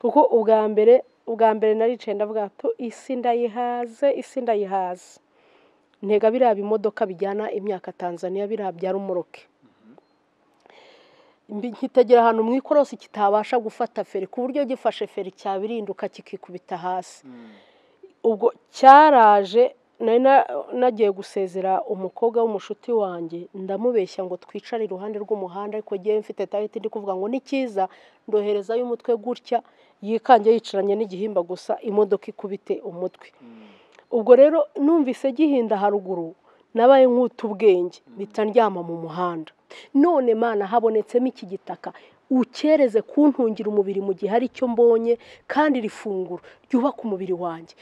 Kuko ubwa mbere naricaye ndavuga to isi ndayihaze, isi ndayihaze. Ntega biriya bimodoka bijyana imyaka Tanzania biriya bya rumoroke. Nkitegera ahantu mu ikorosi kitabasha gufata feri, ku buryo gifashe feri cyabirinduka kikikubita hasi. Ubwo cyaraje, nari nagiye gusezera umukobwa w'umushuti wanjye, ndamubeshya ngo twicare iruhande rw'umuhanda, ariko ngewe mfite target ndi kuvuga ngo ni cyiza, ndoherezayo umutwe gutya, yikange yicaranye n'igihimba gusa, imodoka ikubite umutwe. Ubwo rero numvise gihinda haruguru, nabaye nkuta ubwenge, mpita ndyama mu muhanda. None Mana habonetsemo iki gitaka, ukereze kuntungira umubiri mu gihe hari icyo mbonye, kandi iri funguro ryubaka umubiri wanjye.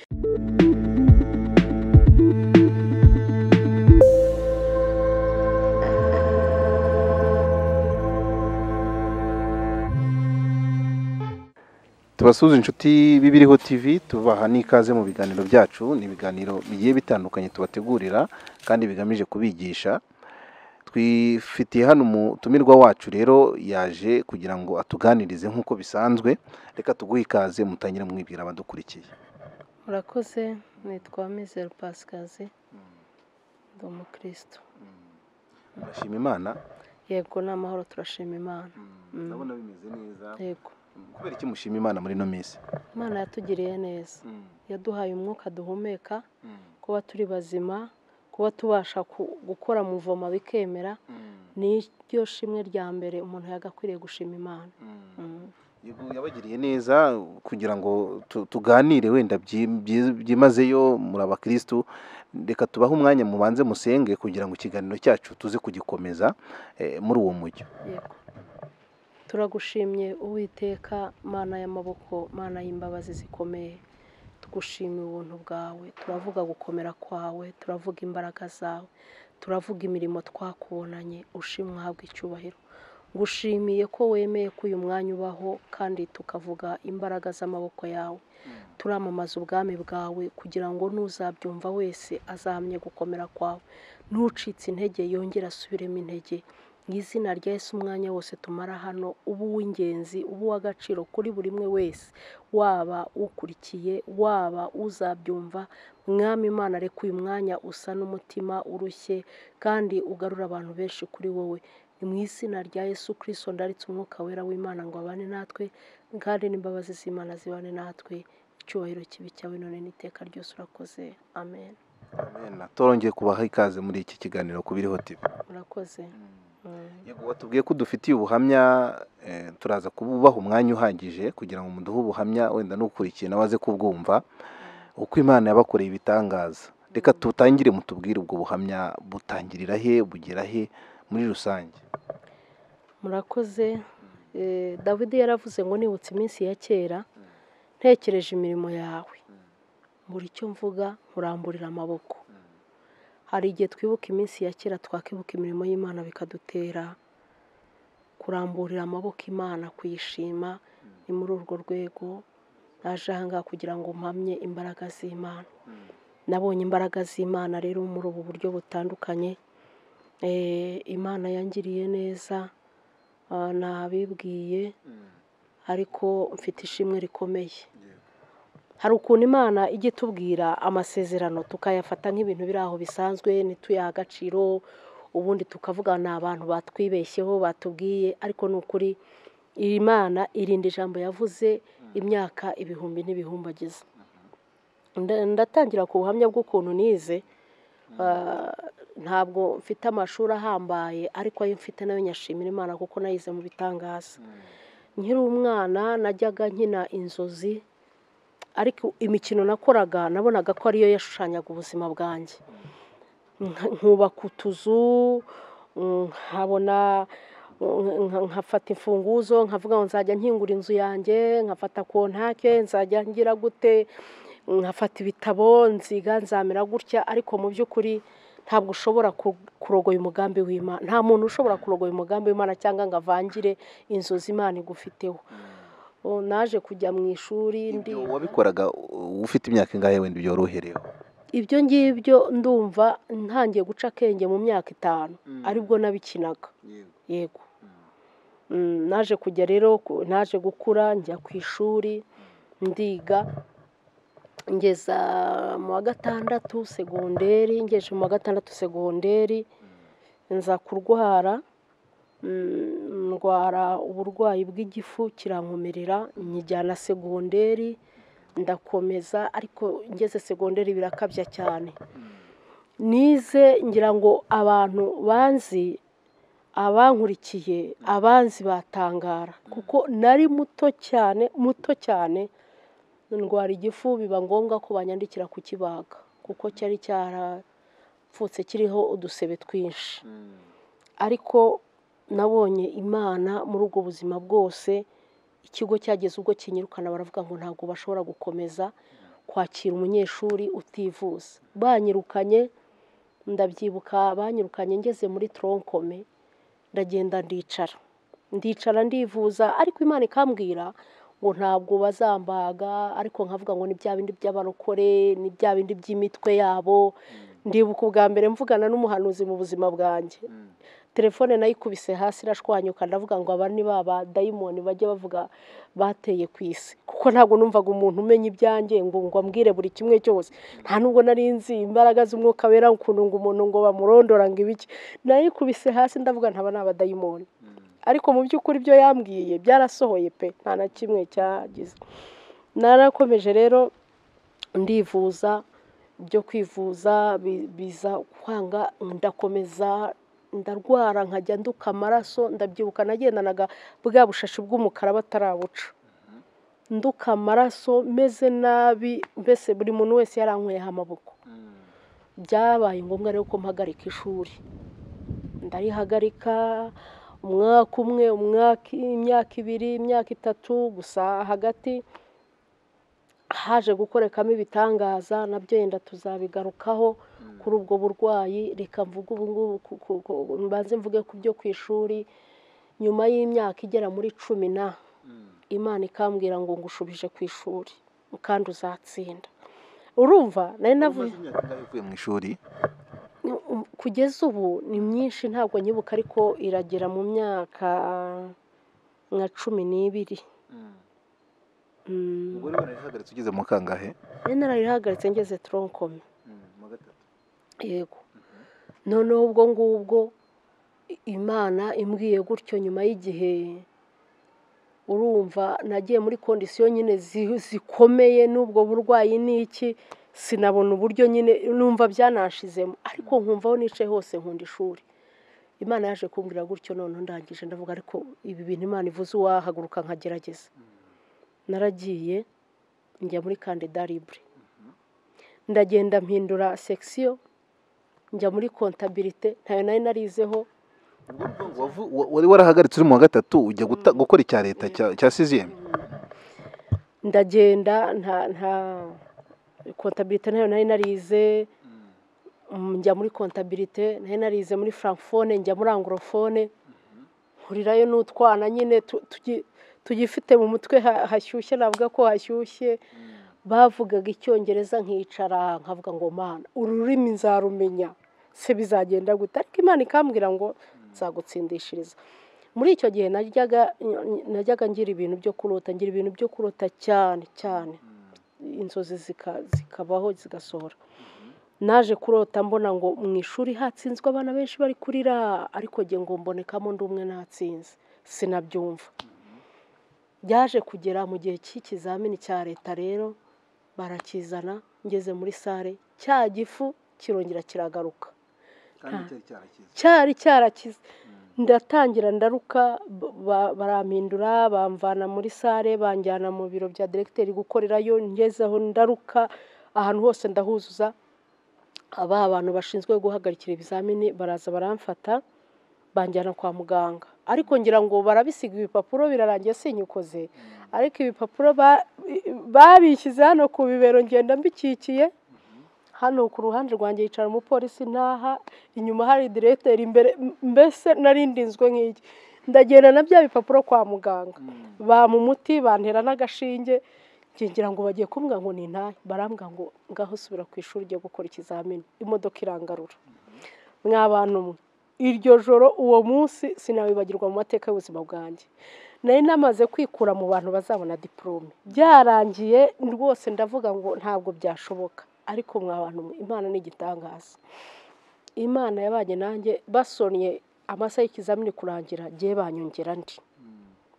Tubasuhuza inshuti b'Ibiriho TV, tubaha n'ikaze mu biganiro byacu. Ni ibiganiro bigiye bitandukanye tubategurira kandi bigamije kubigisha. Twifitiye hano umutumirwa wacu rero yaje kugira ngo atuganirize nk'uko bisanzwe. Reka tuguhe ikaze mutangire mwibwira abadukurikiye. Murakoze, nitwa Mizero Pasikazi, ndi umukristo. Murashima Imana? Yego, ni amahoro, turashima Imana. Ndabona bimeze neza. Yego. Kubera iki mushima Imana muri ino minsi? Imana yatugiriye neza, yaduhaye umwuka duhumeka, kuba turi bazima, kuba tubasha gukora muvoma bikemera, niryo shimwe rya mbere umuntu yagakwiriye gushima Imana. Yego, yabagiriye neza kugira ngo tuganire wenda byimazeyo. Muri abakristo, reka tubahe umwanya mubanze musenge kugira ngo ikiganiro cyacu tuze kugikomeza muri uwo mujyo. Yego. Turagushimye Uwiteka, Mana y'amaboko, Mana y'imbabazi zikomeye. Tugushimiye ubuntu bwawe, turavuga gukomera kwawe, turavuga imbaraga zawe, turavuga imirimo twakubonanye, ushimwe uhabwe icyubahiro. Ngushimiye ko wemeye ko uyu mwanya ubaho, kandi tukavuga imbaraga z'amaboko yawe. Turamamaza ubwami bwawe kugira ngo n'uzabyumva wese azahamye gukomera kwawe, n'ucitse intege yongere asubiremo intege. Mu izina rya Yesu, umwanya wose tumara hano uba uw'ingenzi, uba uw'agaciro kuri buri umwe wese, waba ukurikiye, waba uzabyumva. Mwami Imana, reka uyu mwanya usa n'umutima urushye, kandi ugarura abantu benshi kuri wowe. Ni mu izina rya Yesu Kristo ndaritse umwuka wera w'Imana ngo abane natwe, kandi n'imbabazi z'Imana zibane natwe. Icyubahiro kibi cyawe none n'iteka ryose, urakoze. Amen. Amen. Turongeye kubaha ikaze muri iki kiganiro ku Biriho TV. Murakoze. Yego, watubwiye ko dufitiye ubuhamya, turaza kububaha umwanya uhagije kugira ngo muduhe ubuhamya, wenda n'ukurikiye nawe aze kubwumva uko Imana yabakoreye ibitangaza. Reka tutangire mutubwire ubwo buhamya butangirira he, bugera he muri rusange. Murakoze. Dawidi yaravuze ngo nibutse iminsi ya kera, ntekereje imirimo yawe, mbura icyo mvuga nkuramburira amaboko. Hari igihe twibuka iminsi ya kera, twakibuka imirimo y'Imana bikadutera kuramburira amaboko Imana, kuyishima. Ni muri urwo rwego naje aha ngaha kugira ngo mpamye imbaraga z'Imana. Nabonye imbaraga z'Imana rero muri ubu buryo butandukanye. Imana yangiriye neza, nabibwiye, ariko mfite ishimwe rikomeye. Hari ukuntu Imana ijya itubwira amasezerano tukayafata nk'ibintu biri aho bisanzwe, ntituyahe agaciro, ubundi tukavuga ni abantu batwibeshyeho batubwiye, ariko ni ukuri Imana irinda ijambo yavuze imyaka ibihumbi n'ibihumbagiza. Ndatangira ku buhamya bw'ukuntu nize. Ntabwo mfite amashuri ahambaye, ariko ayo mfite nayo nyashimira Imana kuko nayize mu bitangaza. Nkiri umwana najyaga nkina inzozi, ariko imikino nakoraga nabonaga ko ariyo yashushanyaga ubuzima bwanjye. Nkubaka utuzu, nkabona nkafata imfunguzo, nkavuga ngo nzajya nkingura inzu yanjye, nkafata kontake nzajya ngira gute, nkafata ibitabo nziga nzamera gutya. Ariko mu by'ukuri ntabwo ushobora kurogoya umugambi w'Imana. Nta muntu ushobora kurogoya umugambi w'Imana cyangwa ngo avangire inzozi Imana igufiteho. Naje kujya mu ishuri. Ibyo wabikoraga ufite imyaka ingahe wenda byoroherewe? Ibyo ngibyo ndumva ntangiye guca akenge mu myaka 5, aribwo nabikinaga. Yego. Naje kujya rero, naje gukura njya ku ishuri ndiga, ngeza mu wa 6 segonderi, ngeje mu wa 6 segonderi nza kurwara, ndwara uburwayi bw'igifu kirankomerera, nyijyana segonderi ndakomeza, ariko ngeze segonderi birakabya cyane. Nize ngira ngo abantu banzi, abankurikiye, abanzi batangara, kuko nari muto cyane, muto cyane, ndwara igifu biba ngombwa ko banyandikira kukibaga, kuko cyari cyarapfutse kiriho udusebe twinshi. Ariko nabonye Imana muri ubwo buzima bwose, ikigo cyageze ubwo kinyirukana, baravuga ngo ntabwo bashobora gukomeza kwakira umunyeshuri utivuza. Banyirukanye, ndabyibuka, banyirukanye ngeze muri tronkome, ndagenda ndicara, ndicara ndivuza, ariko Imana ikambwira ngo ntabwo bazambaga, ariko nkavuga ngo ni bya bindi by'abarokore, ni bya bindi by'imitwe yabo. Ndibuka ubwa mbere mvugana n'umuhanuzi mu buzima bwanjye, telefone nayikubise hasi irashwanyuka, ndavuga ngo aba ni ba badayimoni bajya bavuga bateye ku isi, kuko ntabwo numvaga umuntu umenya ibyanjye ngo ambwire buri kimwe cyose. Nta nubwo nari nzi imbaraga z'umwuka wera, ukuntu ngo umuntu ngo bamurondora ngo ibiki. Nayikubise hasi ndavuga ntaba ni abadayimoni, ariko mu by'ukuri ibyo yambwiye byarasohoye pe, nta na kimwe cyagize. Narakomeje rero ndivuza, byo kwivuza biza kwanga, ndakomeza ndarwara nkajya nduka amaraso. Ndabyibuka nagendanaga bwa bushashi bw'umukara batarabuca, nduka amaraso meze nabi, mbese buri muntu wese yarankuyeho amaboko. Byabaye ngombwa rero ko mpagarika ishuri, ndarihagarika umwaka umwe, imyaka 2, imyaka 3 gusa. Hagati haje gukorekamo ibitangaza, nabyo yenda tuzabigarukaho kuri ubwo burwayi. Reka mvuge ubu ngubu, mbanze mvuge ku byo ku ishuri. Nyuma y'imyaka igera muri 10 Imana ikambwira ngo ngushubije ku ishuri kandi uzatsinda. Urumva nari navuye mu ishuri kugeza ubu ni myinshi ntabwo nyibuka, ariko iragera mu myaka nka 12. Ubwo rero wararihagaritse ugeze mu kangahe? Nari nararihagaritse ngeze tronkome. Yego. Noneho ubwo ngubwo Imana imbwiye gutyo, nyuma y'igihe urumva nagiye muri kondisiyo nyine zikomeye n'ubwo burwayi n'iki, sinabona uburyo nyine, numva byanashizemo, ariko nkumva aho nicaye hose nkunda ishuri. Imana yaje kumbwira gutyo, noneho ndangije ndavuga ariko ibi bintu Imana ivuze uwahaguruka nkagerageza. Naragiye njya muri kandida libre, ndagenda mpindura section, njya muri comptabilité, ntayo nari narizeho. Wari warahagaritse uri mu wa 3 ujya gukora icya leta cya 6e? Ndagenda nta comptabilité ntayo nari narize, njya muri comptabilité nari narize muri francophone, njya muri anglophone, nkurirayo n'utwana nyine tugifite mu mutwe hashyushye, navuga ko hashyushye. Bavugaga icyongereza nkicara nkavuga ngo Mana ururimi nzarumenya se bizagenda gute? Ariko Imana ikambwira ngo nzagutsindishiriza. Muri icyo gihe najyaga ngira ibintu byo kurota, ngira ibintu byo kurota cyane cyane, inzozi zikabaho zigasohora. Naje kurota mbona ngo mu ishuri hatsinzwe abana benshi bari kurira, ariko nge ngo mbonekamo ndi umwe natsinze, sinabyumva. Byaje kugera mu gihe cy'ikizamini cya leta rero, barakizana, ngeze muri sare cya gifu kirongera kiragaruka, cyari cyarakize. Ndatangira ndaruka, barampindura, bamvana muri sare banjyana mu biro bya directeur gukorerayo. Ngezeho ndaruka, ahantu hose ndahuzuza. Aba abantu bashinzwe guhagarikira ibizamini baraza baramfata, banjyana kwa muganga, ariko ngira ngo barabisiga ibipapuro birarangiye sinyukoze, ariko ibipapuro babishyize hano ku bibero, ngenda mbikikiye hano ku ruhande rwanjye yicara umupolisi, ntaha inyuma hari directeur, imbere mbese narindinzwe nk'iki. Ndagenda na bya bipapuro kwa muganga, bampa umuti, bantera n'agashinge, ngira ngo bagiye kumbwira ngo ni ntahe, barambwira ngo ngaho subira ku ishuri ugiye gukora ikizamini. Imodoka irangarura. Mwa bantu mwe, Iryo joro uwo munsi sinawibagirwa mu mateka y'ubuzima bwanjye. Nari namaze kwikura mu bantu bazabona diporome, byarangiye rwose, ndavuga ngo ntabwo byashoboka. Ariko mwa bantu mwe, Imana ni igitangaza. Imana yabanye nanjye, basonnye amasaha y'ikizamini kurangira, ngiye banyongera andi,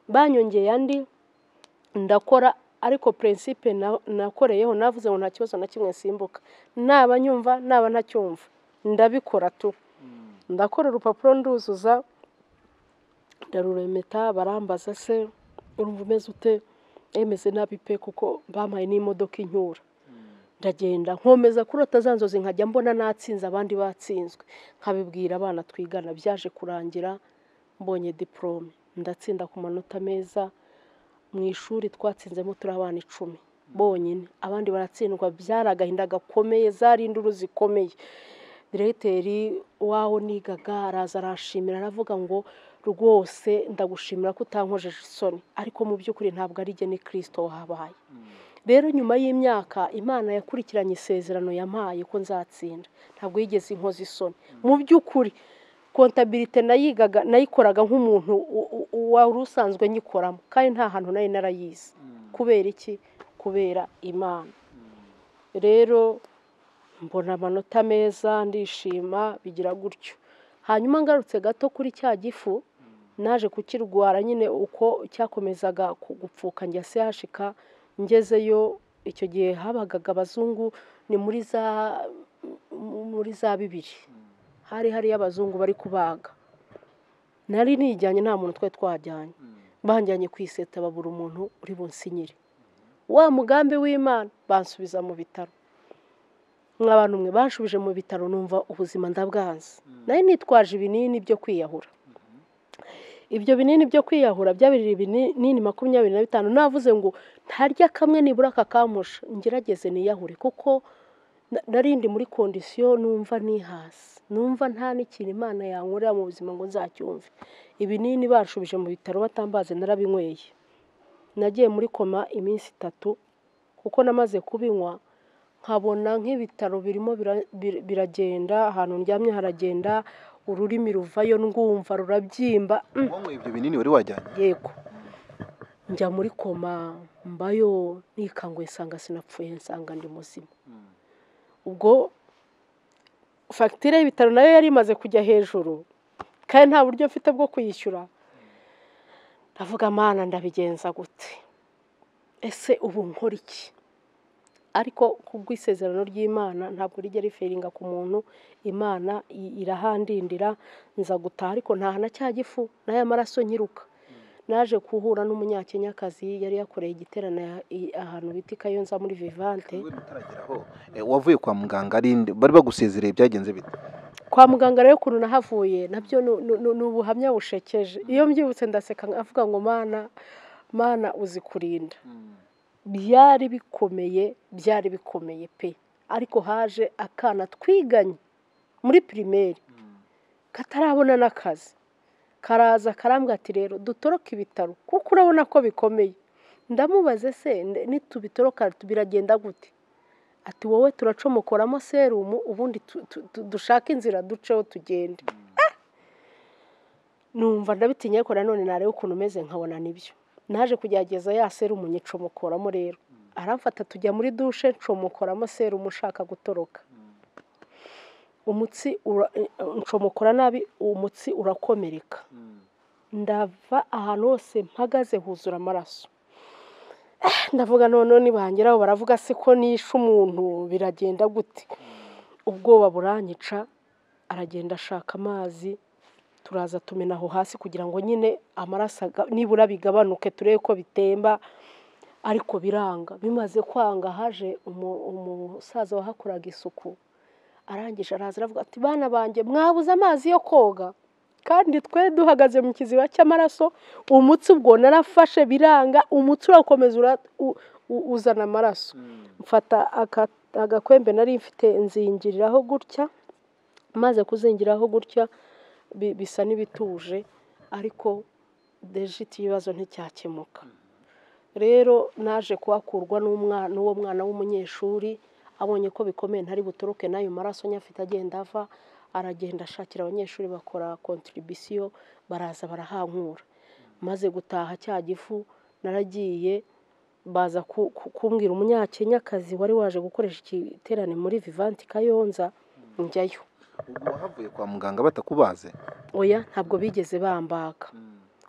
banyongeye andi ndakora. Ariko principe nakoreyeho, navuze ngo nta kibazo na kimwe nsimbuka, naba nyumva naba ntacyumva ndabikora tu. Ndakora urupapuro nduzuza, ndaruremeta, barambaza se urumva umeze ute? Emeze nabi pe, kuko bampaye n'imodoka incyura. Ndagenda nkomeza kurota za nzozi, nkajya mbona natsinze abandi batsinzwe, nkabibwira abana twigana. Byaje kurangira mbonye diporome, ndatsinda ku manota meza. Mu ishuri twatsinzemo turi abana 10 bonyine, abandi baratsindwa. Byari agahinda gakomeye, zari induru zikomeye. Diregiteri w'aho nigaga araza arashimira, aravuga ngo rwose ndagushimira ko utankojeje isoni, ariko mu by'ukuri ntabwo ari jye, ni Kristo wahabaye. Rero nyuma y'imyaka Imana yakurikiranye isezerano yampaye ko nzatsinda, ntabwo yigeze inkoza isoni. Mu by'ukuri kontabilite nayigaga, nayikoraga nk'umuntu wari usanzwe nyikoramo, kandi nta hantu nari narayize. Kubera iki? Kubera Imana. Rero mbona amanota meza, ndishima, bigira gutyo. Hanyuma ngarutse gato kuri cya gifu, naje kukirwara nyine uko cyakomezaga gupfuka, njya sehashika. Ngezeyo icyo gihe habagaga abazungu, ni muri za 2000, hari hariyo abazungu bari kubaga. Nari nijyanye, nta muntu twari twajyanye, banjyanye ku iseta babura umuntu uri bunsinyire. Wa mugambi w'Imana bansubiza mu bitaro. Mwa bantu mwe, banshubije mu bitaro, numva ubuzima ndabwanze. Nari nitwaje ibinini byo kwiyahura. Ibyo binini byo kwiyahura byabirira ibinini 25. Navuze ngo ntarya kamwe nibura kakamusha, ngerageze niyahure, kuko narindi muri kondisiyo numva nihasi, numva nta n'ikintu Imana yankorera mu buzima ngo nzacyumve. Ibinini banshubije mu bitaro batambaze, narabinyweye. Nagiye muri koma iminsi 3, kuko namaze kubinywa nkabona nk'ibitaro birimo biragenda, ahantu ndyamye haragenda, ururimi ruvayo ndwumva rurabyimba. Wanyweye ibyo binini wari wajyanye? Yego. Njya muri koma, mbayo nikanguye nsanga sinapfuye, nsanga ndi muzima. Ubwo fagitire y'ibitaro nayo yari imaze kujya hejuru, kandi nta buryo mfite bwo kuyishyura. Ndavuga Mana ndabigenza gute? Ese ubu nkora iki? Ariko kubw'isezerano ry'Imana ntabwo rijya riferinga ku muntu, Imana irahandindira, nza gutaha. Ariko ntahana cya gifu n'aya maraso nkiruka. Naje guhura n'umunyakenyakazi yari yakoreye igiterane ahantu bita Kayonza muri Vivante. Wavuye kwa muganga ari bari bagusezereye, byagenze bite? Kwa muganga rero ukuntu nahavuye nabyo ni ubuhamya bushekeje. Iyo mbyibutse ndaseka, avuga ngo Mana, Mana uzi kurinda. Byari bikomeye, byari bikomeye pe. Ariko haje akana twiganye muri primaire katarabona n'akazi, karaza karambwira ati rero dutoroke ibitaro kuko urabona ko bikomeye. Ndamubaze se nitubitoroka biragenda gute? Ati wowe turacomokoramo serumu, ubundi dushake inzira duceho tugende. Numva ndabitinya, ariko nanone nareba ukuntu umeze nkabona nibyo. Naje kugerageza ya serumu nyicomokoramo rero, aramfata tujya muri dushe, ncomokoramo serumu ushaka gutoroka. Umutsi ncomokora nabi, umutsi urakomereka. Ndava ahantu hose mpagaze huzura amaraso. Ndavuga none nibangeraho baravuga se ko nishe umuntu, biragenda gute? Ubwoba buranyica. Aragenda ashaka amazi, turaza tumena aho hasi kugira ngo nyine amaraso nibura bigabanuke, turebe ko bitemba, ariko biranga. Bimaze kwanga haje umusaza wahakoraga isuku, arangije araza aravuga ati bana banjye mwabuze amazi yo koga, kandi twe duhagaze mu kiziba cy'amaraso. Umutsi ubwo narafashe biranga, umutsi urakomeza uzana amaraso. Mfata agakwembe nari mfite nzingiriraho gutya, maze kuzingiraho gutya bisa n'ibituje, ariko dejiti ibibazo nticyakemuka. Rero naje kuhakurwa n'uwo mwana w'umunyeshuri, abonye ko bikomeye ntari butoroke n'ayo maraso nyafite agenda ava, Aragenda ashakira abanyeshuri bakora contribution, baraza barahankura. Maze gutaha cya gifu naragiye, baza kumbwira umunyakenyakazi wari waje gukoresha igiterane muri Vivanti Kayonza, njyayo. Ubwo wahavuye kwa muganga batakubaze? Oya, ntabwo bigeze bambaga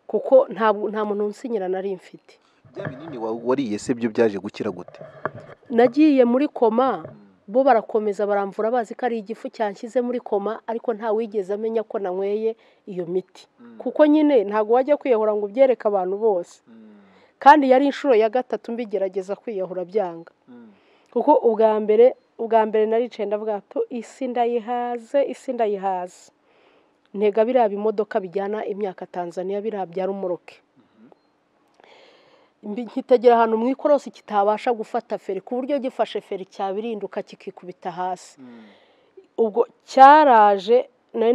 kuko nta muntu unsinyira nari mfite. Bya binini wariye se byo byaje gukira gute? Nagiye muri koma, bo barakomeza baramvura bazi ko ari igifu cyanshyize muri koma, ariko nta wigeze amenya ko nanyweye iyo miti, kuko nyine ntabwo wajya kwiyahura ngo ubyereke abantu bose. Kandi yari inshuro ya gatatu mbigerageza kwiyahura byanga, kuko ubwa mbere naricaye ndavuga to isi ndayihaze, isi ndayihaze. Ntega biriya bimodoka bijyana imyaka Tanzania, biriya bya rumuroke, nkitegera ahantu mu ikorosi kitabasha gufata feri, ku buryo gifashe feri cyabirinduka kikikubita hasi. Ubwo cyaraje, nari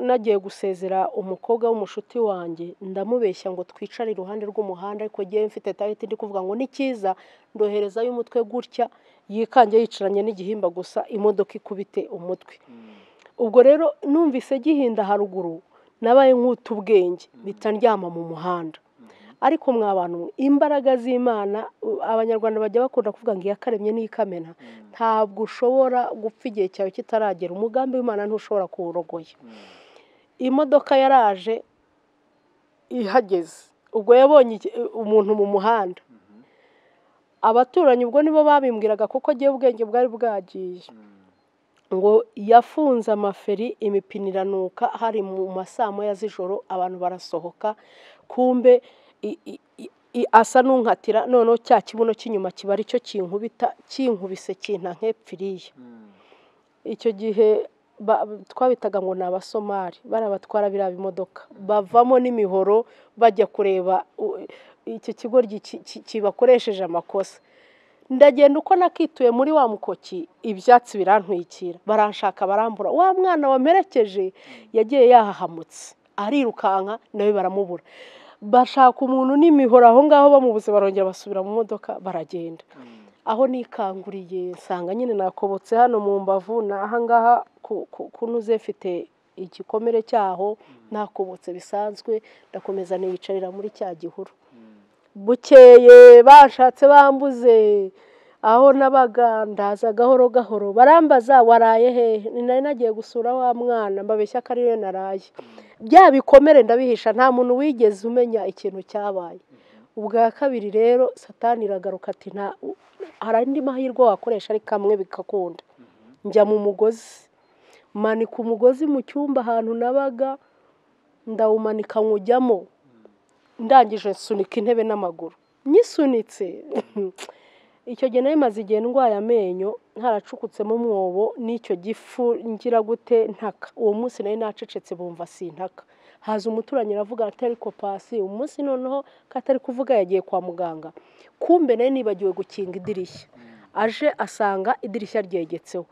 nagiye gusezera umukobwa w'umushuti wanjye, ndamubeshya ngo twicare iruhande rw'umuhanda, ariko ngewe mfite target ndi kuvuga ngo ni cyiza, ndoherezayo umutwe gutya, yikange yicaranye n'igihimba gusa, imodoka ikubite umutwe. Ubwo rero numvise gihinda haruguru, nabaye nkuta ubwenge, mpita ndyama mu muhanda. Ariko mwa bantu, imbaraga z'Imana, Abanyarwanda bajya bakunda kuvuga ngo iyakaremye n'ikamena, ntabwo ushobora gupfa igihe cyawe kitaragera, umugambi w'Imana ntushobora kuwurogoya. Imodoka yaraje ihageze, ubwo yabonye umuntu mu muhanda, abaturanyi ubwo nibo babimbwiraga kuko agiye ubwenge bwari bwagiye, ngo yafunze amaferi, imipine iranuka, hari mu masaa moya z'ijoro, abantu barasohoka, kumbe asa n'unkatira, noneho cya kibuno cy'inyuma kiba aricyo kinkubita, kinkubise kinta nk'epfiriye. Icyo gihe twabitaga ngo ni abasomali, barabatwara biriya bimodoka, bavamo n'imihoro bajya kureba icyo kigo kibakoresheje amakosa. Ndagenda uko nakituye muri wa mukoki, ibyatsi birantwikira, baranshaka barambura. Wa mwana wamperekeje yagiye yahahamutse, arirukanka nawe baramubura, bashaka umuntu n'imihoro aho ngaho bamubuze, barongera basubira mu modoka baragenda. Aho nikanguriye nsanga nyine nakobotse hano mu mbavu, n'aha ngaha kunuze mfite igikomere cyaho, nakobotse bisanzwe, ndakomeza niyicarira muri cya gihuru. Bukeye bashatse bambuze aho nabaga, ndaza gahoro gahoro, barambaza waraye hehe? Nari nagiye gusura wa mwana, mbabeshya ko ariyo naraye. Bya bikomere ndabihisha, nta muntu wigeze umenya ikintu cyabaye. Ubwa kabiri rero Satani iragaruka ati nta hari andi mahirwe wakoresha ari kamwe bikakunda. Njya mu mugozi, manika umugozi mu cyumba ahantu nabaga, ndawumanika nkujyamo, ndangije nsunika intebe n'amaguru, nyisunitse. Icyo gihe nari maze igihe ndwaye amenyo, ntaracukutsemo umwobo, n'icyo gifu ngira gute ntaka. Uwo munsi nari nacecetse bumva sintaka. Haza umuturanyi aravuga ati ariko Pasi umunsi noneho katari kuvuga yagiye kwa muganga. Kumbe nari nibagiwe gukinga idirishya, aje asanga idirishya ryegetseho,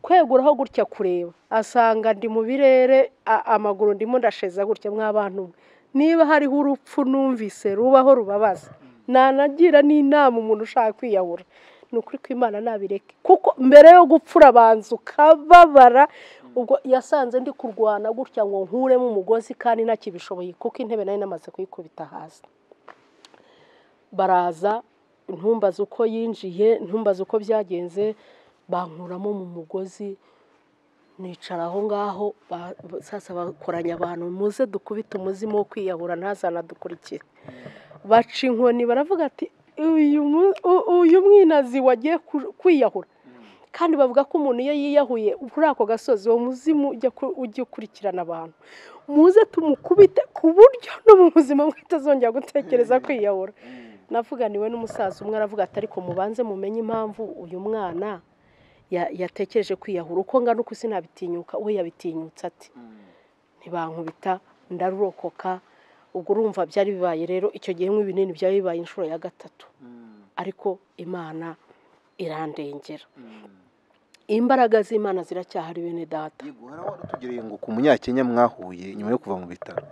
kweguraho gutya kureba asanga ndi mu birere, amaguru ndimo ndasheza gutya. Mwa bantu, niba hariho urupfu numvise rubaho rubabaza, nanagira n'inama umuntu ushaka kwiyahura, ni ukuri kw'Imana nabireke, kuko mbere yo gupfura abanza ukababara. Ubwo yasanze ndi kurwana gutya ngo nkuremo umugozi kandi ntakibishoboye, kuko intebe nari namaze kuyikubita hasi. Baraza ntumbaze uko yinjiye, ntumbaze uko byagenze, bankuramo mu mugozi, nicara aho ngaho. Sasa bakoranya abantu, muze dukubite umuzimu wo kwiyahura ntazanadukurikire. Baca inkoni baravuga ati uyu mwinazi wagiye kwiyahura. Kandi bavuga ko umuntu iyo yiyahuye kuri ako gasozi, uwo muzimu ujya ukurikirana abantu, muze tumukubite ku buryo no mu buzima bwe atazongera gutekereza kwiyahura. Navuganiwe n'umusaza umwe aravuga ati ariko mubanze mumenye impamvu uyu mwana yatekereje kwiyahura, uko ngana uko sinabitinyuka, we yabitinyutse ati ntibankubita ndarokoka. Ubwo urumva byari bibaye rero icyo gihe nk'ibinini byari bibaye inshuro ya gatatu, ariko Imana irandengera. Imbaraga z'Imana ziracyahari bene data. Yego, hari aho tugereye ngo ku munyakenya mwahuye nyuma yo kuva mu bitaro.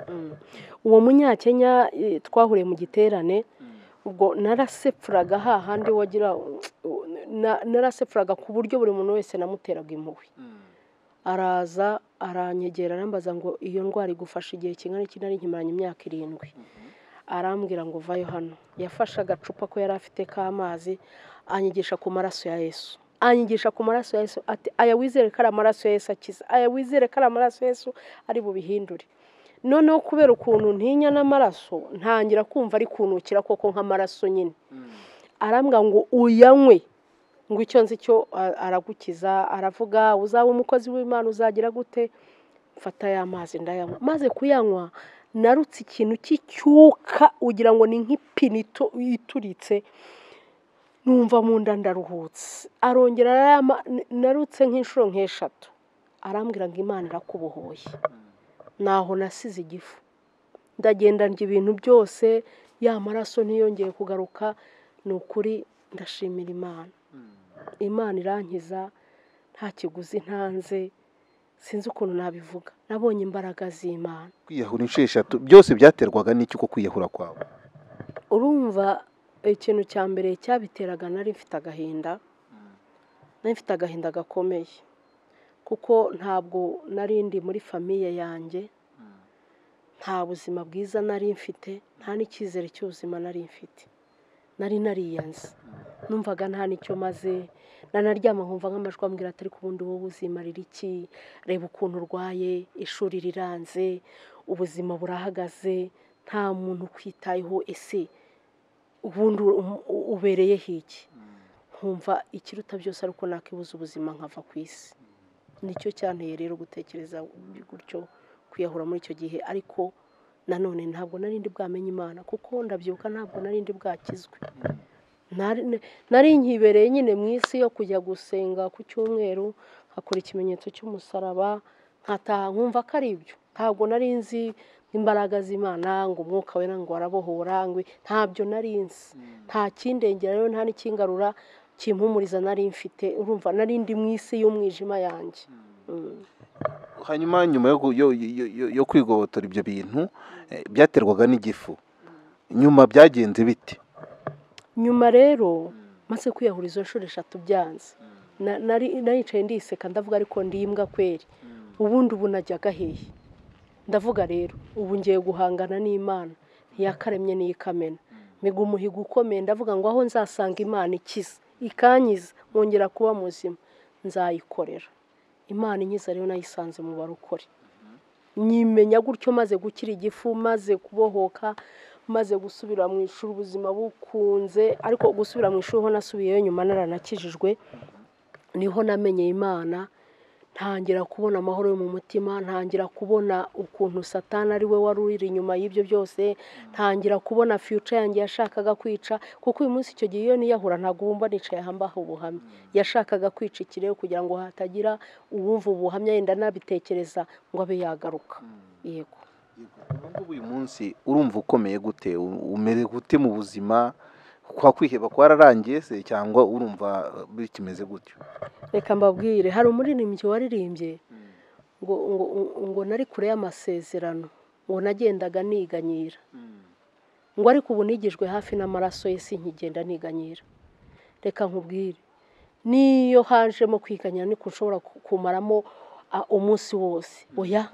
Uwo munyakenya twahuriye mu giterane, ubwo narasepfuraga hahandi wagira, narasepfuraga ku buryo buri muntu wese namuteraga impuhwe. Araza Aranyegera arambaza ngo iyo ndwara igufasha igihe kingana iki? Nari nkimaranye imyaka 7. Arambwira ngo vayo hano. Yafashe agacupa ko yari afite k'amazi, anyigisha ku maraso ya Yesu. Anyigisha ku maraso ya Yesu ati aya wizere ko ari amaraso ya Yesu akiza, aya wizere ko ari amaraso ya Yesu ari bubihindure. Noneho kubera ukuntu ntinya n'amaraso, ntangira kumva ari kunukira koko nk'amaraso nyine. Arambwira ngo uyanywe, ngo icyo nzi cyo aragukiza. Aravuga uzaba umukozi w'Imana, uzagira gute. Mfata ya mazi ndayanywa. Maze kuyanywa narutse ikintu cy'icyuka ugira ngo ni nk'ipine ituritse, numva mu nda ndaruhutse. Arongera narutse nk'inshuro nk'eshatu, arambwira ngo Imana irakubohoye. Naho nasize igifu, ndagenda ndya ibintu byose, ya maraso ntiyongeye kugaruka. Ni ukuri ndashimira Imana. Imana irankiza nta kiguzi ntanze, sinzi ukuntu nabivuga. Nabonye imbaraga z'Imana. Kwiyahura inshuro 3 byose byaterwaga n'iki ko kwiyahura kwawe? Urumva ikintu cya mbere cyabiteraga, nari mfite agahinda, nari mfite agahinda gakomeye, kuko ntabwo nari ndi muri famiye yanjye, nta buzima bwiza nari mfite, nta n'icyizere cy'ubuzima nari mfite. Nari nariyanze, numvaga nta n'icyo maze. Nanaryama nkumva nk'amajwi ambwira ati ariko ubundi wowe uzimarira iki? Reba ukuntu urwaye, ishuri riranze, ubuzima burahagaze, nta muntu ukwitayeho, ese ubundi ubereyeho iki? Nkumva ikiruta byose ariko nakibuza ubuzima nkava ku isi. Nicyo cyanteye rero gutekereza gutyo, kwiyahura muri icyo gihe. Ariko nanone ntabwo nari ndi bwamenye Imana, kuko ndabyibuka ntabwo nari ndi bwakizwe. Nari nkibereye nyine mu isi yo kujya gusenga ku cyumweru, nkakora ikimenyetso cy'umusaraba, nkataha nkumva ko ari ibyo. Ntabwo nari nzi imbaraga z'Imana, ngo umwuka wera ngo arabohora, ngo ntabyo nari nzi. Nta kindengera rero, nta n'ikingarura kimpumuriza nari mfite. Urumva nari ndi mu isi y'umwijima yanjye. Hanyuma nyuma yo kwigobotora ibyo bintu byaterwaga n'igifu, nyuma byagenze bite? Nyuma rero maze kwiyahura izo nshuro 3 byanze, naricaye ndiseka, ndavuga ariko ndi imbwa kweri, ubundi ubu najyaga hehe? Ndavuga rero ubu ngiye guhangana n'Imana ntiyakaremye n'iyikamena. Miga umuhigo ukomeye, ndavuga ngo aho nzasanga Imana ikiza ikanyiza nkongera kuba muzima nzayikorera. Imana inkiza rero nayisanze mu barokore. Nyimenya gutyo maze gukira igifu, maze kubohoka, maze gusubira mu ishuri ubuzima bukunze. Ariko gusubira mu ishuri ho nasubiyeyo nyuma naranakijijwe, niho namenye Imana, ntangira kubona amahoro yo mu mutima, ntangira kubona ukuntu Satani ari we wari uri inyuma y'ibyo byose, ntangira kubona future yanjye yashakaga kwica. Kuko uyu munsi icyo gihe iyo niyahura ntabwo wumva nicaye aha mbaha ubuhamya. Yashakaga kwica ikirere kugira ngo hatagira uwumva ubuhamya yenda nabitekereza ngo abe yagaruka. Yego. Ubu uyu munsi urumva ukomeye gute? Umere gute mu buzima? Kwa kwiheba kwararangiye se cyangwa urumva bikimeze gutyo? Reka mbabwire, hari umuririmbyi waririmbye ngo ngo ngo nari kure y'amasezerano, ngo nagendaga niganyira, ngo ariko ubu nigijwe hafi n'amaraso ye sinkigenda niganyira. Reka nkubwire, niyo hajemo kwiganyira niko nshobora kumaramo umunsi wose. Oya,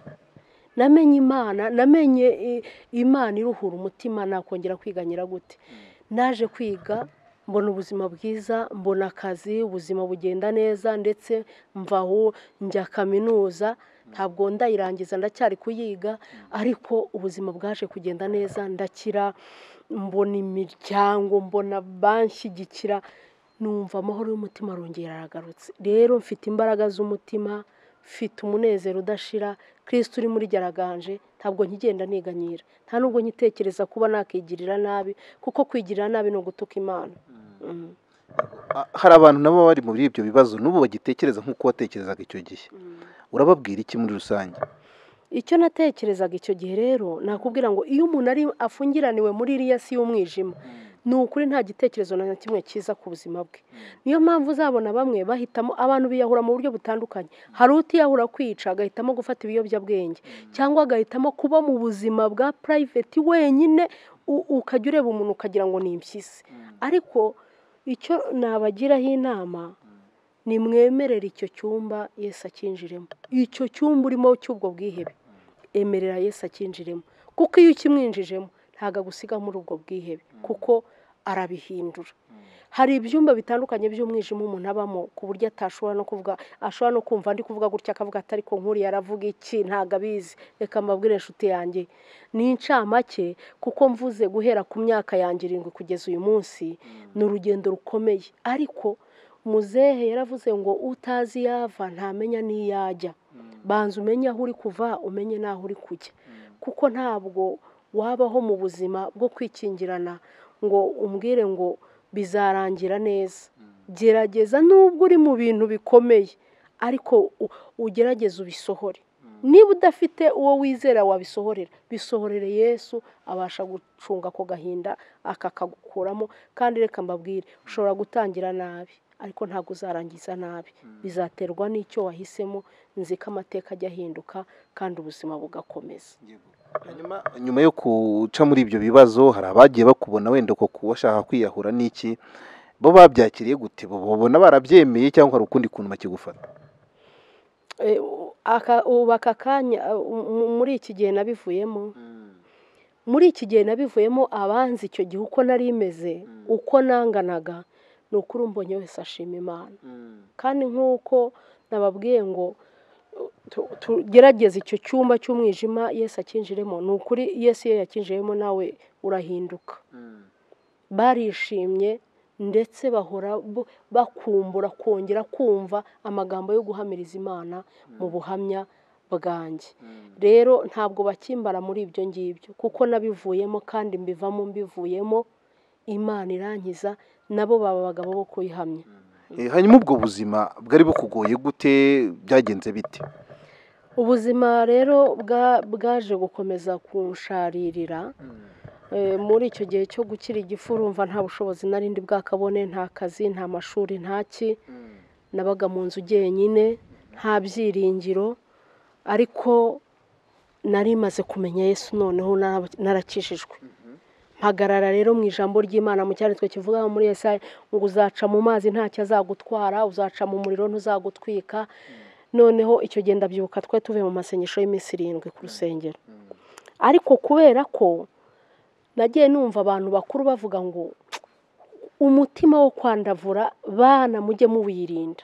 namenye Imana, namenye Imana iruhura umutima, nakongera kwiganyira gute? Naje kwiga mbona ubuzima bwiza, mbona akazi, ubuzima bugenda neza, ndetse mvaho njya kaminuza, ntabwo ndayirangiza ndacyari kuyiga, ariko ubuzima bwaje kugenda neza, ndakira, mbona imiryango, mbona banshyigikira, numva amahoro y'umutima arongera aragarutse. Rero mfite imbaraga z'umutima, mfite umunezero udashira, Kristo uri muri geraganje, ntabwo nkigenda niganyira, nta nubwo nkitekereza kuba nakigirira nabi, kuko kwigirira nabi ni ugutuka Imana. Hari abantu nabo bari muri ibyo bibazo n'ubu bagitekereza nk'uko watekerezaga icyo gihe, urababwira iki muri rusange? Icyo natekerezaga icyo gihe rero, nakubwira ngo iyo umuntu ari afungiraniwe muri iriya si y'umwijima, ni ukuri nta gitekerezo na kimwe cyiza ku buzima bwe. Niyo mpamvu uzabona bamwe bahitamo, abantu biyahura mu buryo butandukanye. Hari utiyahura kwica agahitamo gufata ibiyobyabwenge, cyangwa agahitamo kuba mu buzima bwa private wenyine, ukajya ureba umuntu ukagira ngo ni impyisi. Ariko icyo nabagiraho inama Nimwemerere icyo cyumba Yesu akinjiremo. Icyo cyumba urimo cy'ubwo bwihebe, emerera Yesu akinjiremo, kuko iyo ukimwinjijemo ntabwo agusiga muri ubwo bwihebe, kuko arabihindura. Hari ibyumba bitandukanye by'umwijima umuntu abamo, ku buryo atashobora no kuvuga, ashobora no kumva ndi kuvuga gutya akavuga ati ariko nkuriya aravuga iki, ntabwo abizi. Reka mbabwire inshuti yanjye, ni incamake, kuko mvuze guhera ku myaka yanjye 7 kugeza uyu munsi, ni urugendo rukomeye. Ariko muzehe yaravuze ngo utazi yava ntamenya n'iyajya. Banza umenye aho uri kuva, umenye n'aho uri kujya, kuko ntabwo wabaho mu buzima bwo kwikingirana ngo umbwire ngo bizarangira neza. Gerageza nubwo uri mu bintu bikomeye, ariko ugerageze ubisohore. Niba udafite uwo wizera wabisohorera, bisohorere Yesu, abasha gucunga ako gahinda akakagukuramo. Kandi reka mbabwire, ushobora gutangira nabi ariko ntabwo uzarangiza nabi, bizaterwa n'icyo wahisemo. Nzi ko amateka ajya ahinduka kandi ubuzima bugakomeza. Hanyuma nyuma yo guca muri ibyo bibazo, hari abagiye bakubona wenda ko bashaka kwiyahura n'iki, bo babyakiriye gute? Bo babona barabyemeye cyangwa hari ukundi kuntu bakigufata? Ubu aka kanya muri iki gihe nabivuyemo, muri iki gihe nabivuyemo, abanzi icyo gihe uko nari meze, uko nanganaga, ni ukuri umbonye wese ashima Imana. Kandi nk'uko nababwiye ngo tugerageze icyo cyumba cy'umwijima Yesu akinjiremo, ni ukuri Yesu iyo yakinjiyemo nawe urahinduka. Barishimye ndetse bahora bakumbura kongera kumva amagambo yo guhamiriza Imana mu buhamya bwanjye. Rero ntabwo bakimbara muri ibyo ngibyo, kuko nabivuyemo kandi mbivamo mbivuyemo, Imana irankiza, nabo baba abagabo bo kuyihamya. Hanyuma ubwo buzima bwari bukugoye gute, byagenze bite? Ubuzima rero bwaje gukomeza kunsharirira. Muri icyo gihe cyo gukira igifu, urumva nta bushobozi narindi bwakabone, nta kazi, nta mashuri, nta ki. Nabaga mu nzu jyenyine, nta byiringiro, ariko nari maze kumenya Yesu, noneho narakijijwe. Mpagarara rero mu ijambo ry'Imana mu cyanditswe kivuga muri Yesaya ngo uzaca mu mazi ntacyo azagutwara, uzaca mu muriro ntuzagutwika. Noneho icyo gihe ndabyibuka twe tuvuye mu masengesho y'iminsi 7 ku rusengero. Ariko kubera ko nagiye numva abantu bakuru bavuga ngo umutima wo kwandavura bana mujye muwirinda,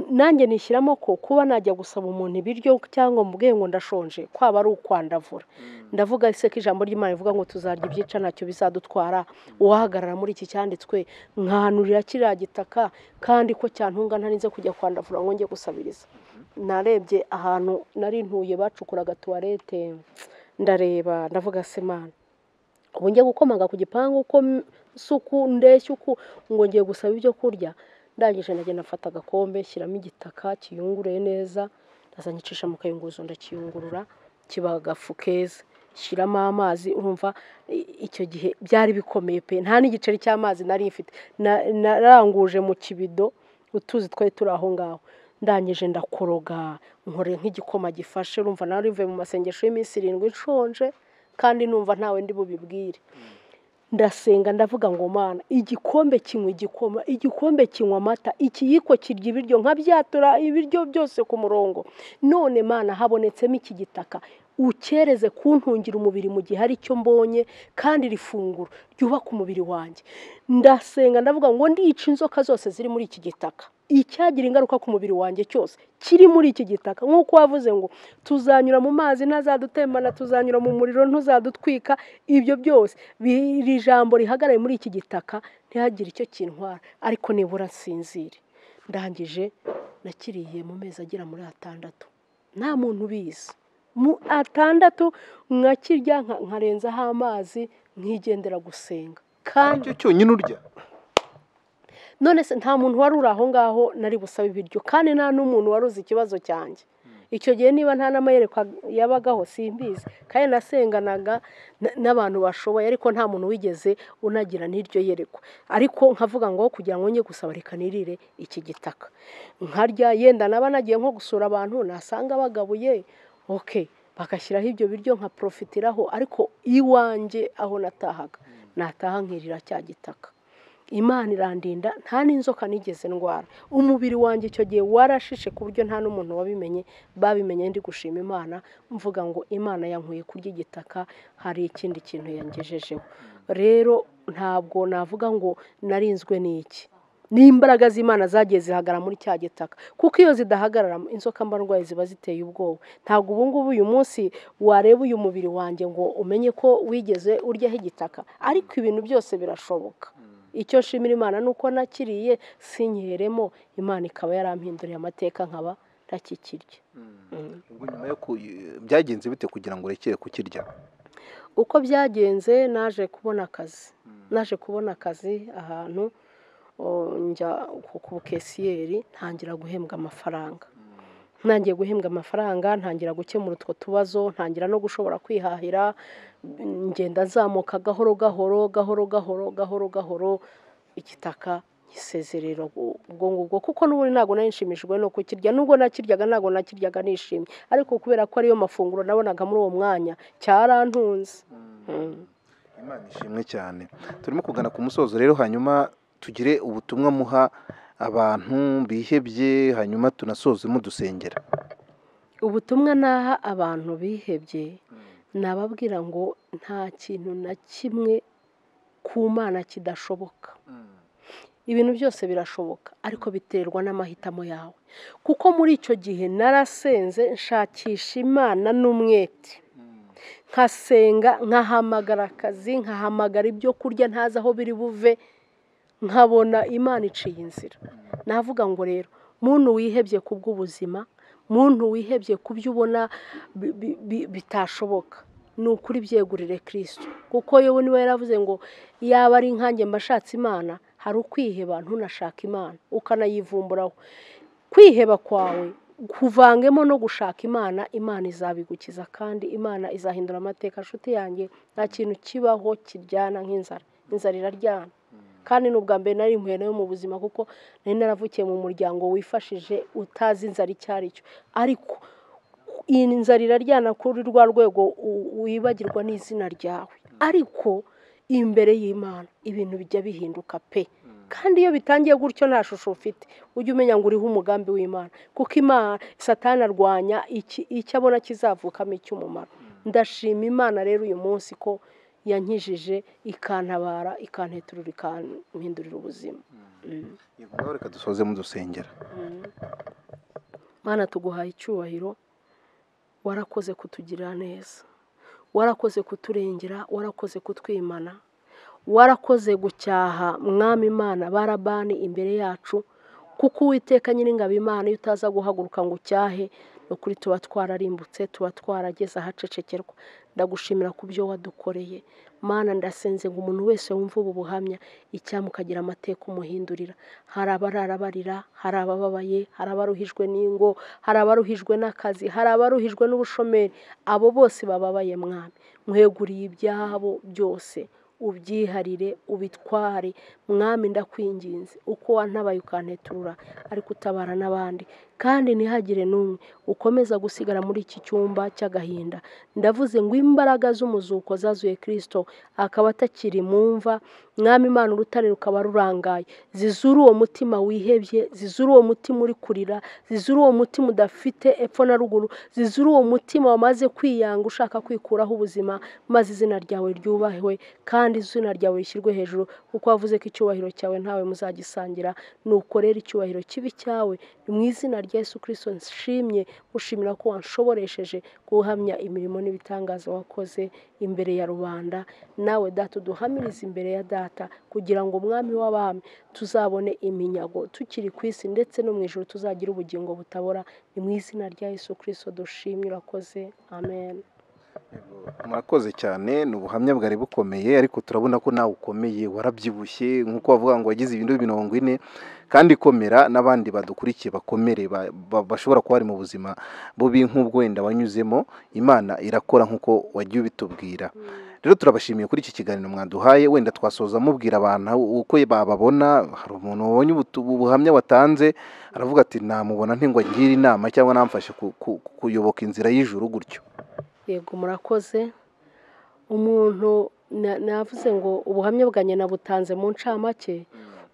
nanjye nishyiramo ko kuba najya gusaba umuntu ibiryo cyangwa mubwiye ngo ndashonje kwaba ari ukwandavura. Ndavuga se ko ijambo ry'Imana rivuga ngo tuzarya ibyica ntacyo bizadutwara, uwahagarara muri iki cyanditswe nkahanurira kiriya gitaka kandi ko cyantunga ntarinze kujya kwandavura ngo njye gusabiriza. Narebye ahantu nari ntuye bacukuraga tuwarete, ndareba ndavuga se Mana, ubu njye gukomanga ku gipangu ko suku ndeshya uku ngo ngiye gusaba ibyo kurya. Ndangije ndagenda mfata agakombe shyiramo igitaka kiyunguruye neza, ndaza nyicisha mu kayunguruzo ndakiyungurura kiba agafu keza, shyiramo amazi. Urumva icyo gihe byari bikomeye pe, nta n'igiceri cy'amazi nari mfite, naranguje mu kibido utuzi twari turi aho ngaho. Ndangije ndakoroga nkore nk'igikoma gifashe. Urumva nari mvuye mu masengesho y'iminsi 7 nshonje kandi numva ntawe ndi bubibwire. Ndasenga ndavuga ngo Mana, igikombe kinywa igikoma, igikombe kinywa amata, ikiyiko kirya ibiryo, nkabyatura ibiryo byose ku murongo. None Mana habonetsemo iki gitaka, ukereze kuntungira umubiri mu gihe ari cyo mbonye, kandi rifunguro ryubaka umubiri wanjye. Ndasenga ndavuga ngo ndica inzoka zose ziri muri iki gitaka, icyagira ingaruka ku mubiri wanjye cyose kiri muri iki gitaka. Nk'uko wavuze ngo tuzanyura mu mazi ntazadutembana, tuzanyura mu muriro ntuzadutwika, ibyo byose iri jambo rihagarare muri iki gitaka ntihagire icyo kintwara, ariko nibura nsinzire. Ndangije nakiriye mu mezi agera muri 6, nta muntu ubizi, mu 6 nkakirya nkarenzaho amazi nkigendera gusenga. Kandi icyo cyonyine urya? None se nta muntu wari uri aho ngaho nari busabe ibiryo, kandi nta n'umuntu wari uzi ikibazo cyanjye. Icyo gihe niba nta n'amayerekwa yabagaho simbizi, kandi nasenganaga n'abantu bashoboye, ariko nta muntu wigeze unagira n'iryo yerekwa. Ariko nkavuga ngo kugira ngo njye gusaba reka nirire iki gitaka, nkarya. Yenda naba nagiye nko gusura abantu nasanga bagabuye, okay, bagashyiraho ibyo biryo nkaprofitiraho, ariko iwanjye aho natahaga nataha nkirira cya gitaka. Imana irandinda, nta n'inzoka nigeze ndwara. Umubiri wanjye icyo gihe warashishe ku buryo nta n'umuntu wabimenye, babimenye ndi gushima Imana, mvuga ngo Imana yankuye kurya igitaka, hari ikindi kintu yangejejeho. Rero ntabwo navuga ngo narinzwe n'iki, n'imbaraga z'Imana zagiye zihagarara muri cya gitaka, kuko iyo zidahagarara inzoka mba ndwaye ziba ziteye ubwoba. Ntabwo ubu ngubu uyu munsi wareba uyu mubiri wanjye ngo umenye ko wigeze uryaho igitaka, ariko ibintu byose birashoboka. Icyo nshimira Imana ni uko nakiriye sinkeremo, Imana ikaba yarampinduriye amateka nkaba ntakikirya. Ubwo nyuma yo byagenze bite kugira ngo urekere kukirya? Uko byagenze, naje kubona akazi, naje kubona akazi ahantu njya ku bukesiyeri, ntangira guhembwa amafaranga. Ntangiye guhembwa amafaranga, ntangira gukemura utwo tubazo, ntangira no gushobora kwihahira, ngenda nzamuka gahoro gahoro gahoro gahoro gahoro gahoro, igitaka gisezerera ubwo ngubwo, kuko n'ubundi ntabwo nari nshimishijwe no kukirya. Nubwo nakiryaga ntabwo nakiryaga nishimye, ariko kubera ko ariyo mafunguro nabonaga muri uwo mwanya cyarantunze. Imana ishimwe cyane. Turimo kugana ku musozo rero, hanyuma tugire ubutumwa muha abantu bihebye, hanyuma tunasoze mudusengera. Ubutumwa naha abantu bihebye, nababwira ngo nta kintu na kimwe ku Mana kidashoboka. Ibintu byose birashoboka, ariko biterwa n'amahitamo yawe. Kuko muri icyo gihe narasenze nshakisha Imana n'umwete, nkasenga, nkahamagara akazi, nkahamagara ibyo kurya ntazi aho biri buve, nkabona Imana iciye inzira. Navuga ngo rero muntu wihebye ku bw'ubuzima, muntu wihebye ku byo ubona bitashoboka, ni ukuri byegurire Kristo. Kuko yewe niba yaravuze ngo yaba ari nkanjye mbashatse Imana, hari ukwiheba ntunashaka Imana ukanayivumburaho. Kwiheba kwawe kuvangemo no gushaka Imana, Imana izabigukiza kandi Imana izahindura amateka. Nshuti yanjye, nta kintu kibaho kiryana nk'inzara. Inzara iraryana, kandi ni ubwa mbere nari mpuye nayo mu buzima, kuko nari naravukiye mu muryango wifashije utazi inzara icyo ari cyo. Ariko iyi nzara iraryana kuri rwa rwego wibagirwa n'izina ryawe, ariko imbere y'Imana ibintu bijya bihinduka pe. Kandi iyo bitangiye gutyo nta shusho ufite, ujye umenya ngo uriho umugambi w'Imana, kuko Imana Satani arwanya icyo abona kizavukamo icy'umumaro. Ndashima Imana rero uyu munsi ko yankijije, ikantabara, ikanteturura, ikampindurira ubuzima. Yego, reka dusoze mudusengera. Mana, tuguhaye icyubahiro, warakoze kutugirira neza, warakoze kuturengera, warakoze kutwimana, warakoze gucyaha Mwami Imana Barabani imbere yacu, kuko Uwiteka Nyiringabo Imana iyo utaza guhaguruka ngo ucyahe, nukuri tuba twararimbutse, tuba twarageze ahacecekerwa. Ndagushimira ku byo wadukoreye Mana. Ndasenze ngo umuntu wese wumva ubu buhamya, icyamukagira amateka umuhindurira. Hari abarara hari abababaye, hari abaruhijwe n'ingo, hari abaruhijwe n'akazi, hari abaruhijwe n'ubushomeri, abo bose bababaye Mwami, nkweguriye ibyabo byose, ubyiharire, ubitware Mwami. Ndakwinginze uko wantabaye ukanteturura, ariko utabara n'abandi, kandi ntihagire n'umwe ukomeza gusigara muri iki cyumba cy'agahinda. Ndavuze ngo imbaraga z'umuzuko zazuye Kristo akaba atakiri mu mva, Mwami Imana urutare rukaba rurangaye, zizura uwo mutima wihebye, zizura uwo mutima uri kurira, zizura uwo mutima udafite epfo na ruguru, zizura uwo mutima wamaze kwiyanga ushaka kwikuraho ubuzima, maze izina ryawe ryubahwe kandi izina ryawe rishyirwe hejuru, kuko wavuze ko icyubahiro cyawe ntawe muzagisangira. Nuko rero icyubahiro kibi cyawe, mu izina rya Yesu Kristo nshimye, gushimira ko wanshoboresheje guhamya imirimo n'ibitangaza wakoze imbere ya rubanda. Nawe Data uduhamirize imbere ya Data, kugira ngo Umwami w'abami tuzabone iminyago tukiri ku isi ndetse no mu ijuru, tuzagira ubugingo butabora. Ni mu izina rya Yesu Kristo dushimye, urakoze, amen. Murakoze cyane, ni ubuhamya bwari bukomeye, ariko turabona ko nawe ukomeye, warabyibushye nk'uko bavuga ngo wagize ibintu 40, kandi komera n'abandi badukurikiye bakomere, bashobora kuba bari mu buzima bubi nk'ubwo wenda wanyuzemo. Imana irakora nk'uko wagiye ubitubwira. Rero turabashimiye kuri iki kiganiro mwaduhaye. Wenda twasoza mubwira abantu uko bababona. Hari umuntu wabonye ubuhamya watanze aravuga ati namubona nti ngo ngire inama cyangwa namfashe kuyoboka inzira y'ijuru gutyo. Yego, murakoze. Umuntu Navuze ngo ubuhamya bwanjye nabutanze mu ncamake.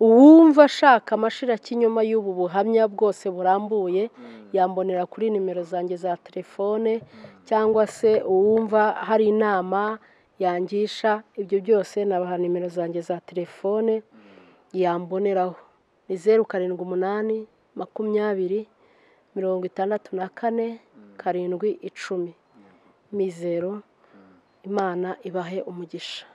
Uwumva ashaka amashirakinyoma y'ubu buhamya bwose burambuye yambonera kuri nimero zanjye za telefone, cyangwa se uwumva hari inama yangisha, ibyo byose nabaha nimero zanjye za telefone yamboneraho. Ni 0 7 8 20 64 7 10. Mizero, Imana ibahe umugisha.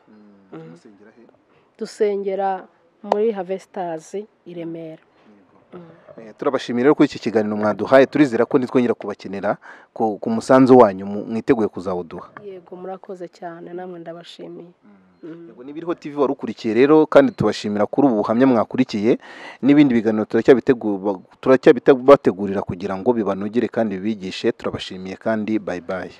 Dusengera muri Harvesters i Remera. Turabashimira rero kuri iki kiganiro mwaduhaye, turizera ko nitwongera kubakenera ku musanzu wanyu mwiteguye kuzawuduha. Yego, murakoze cyane, namwe ndabashimiye. Yego, ni Ibiriho TV wari ukurikiye rero, kandi tubashimira kuri ubu buhamya mwakurikiye, n'ibindi biganiro turacyabitegurira kugira ngo bibanogere kandi bibigishe. Turabashimiye kandi bye bye.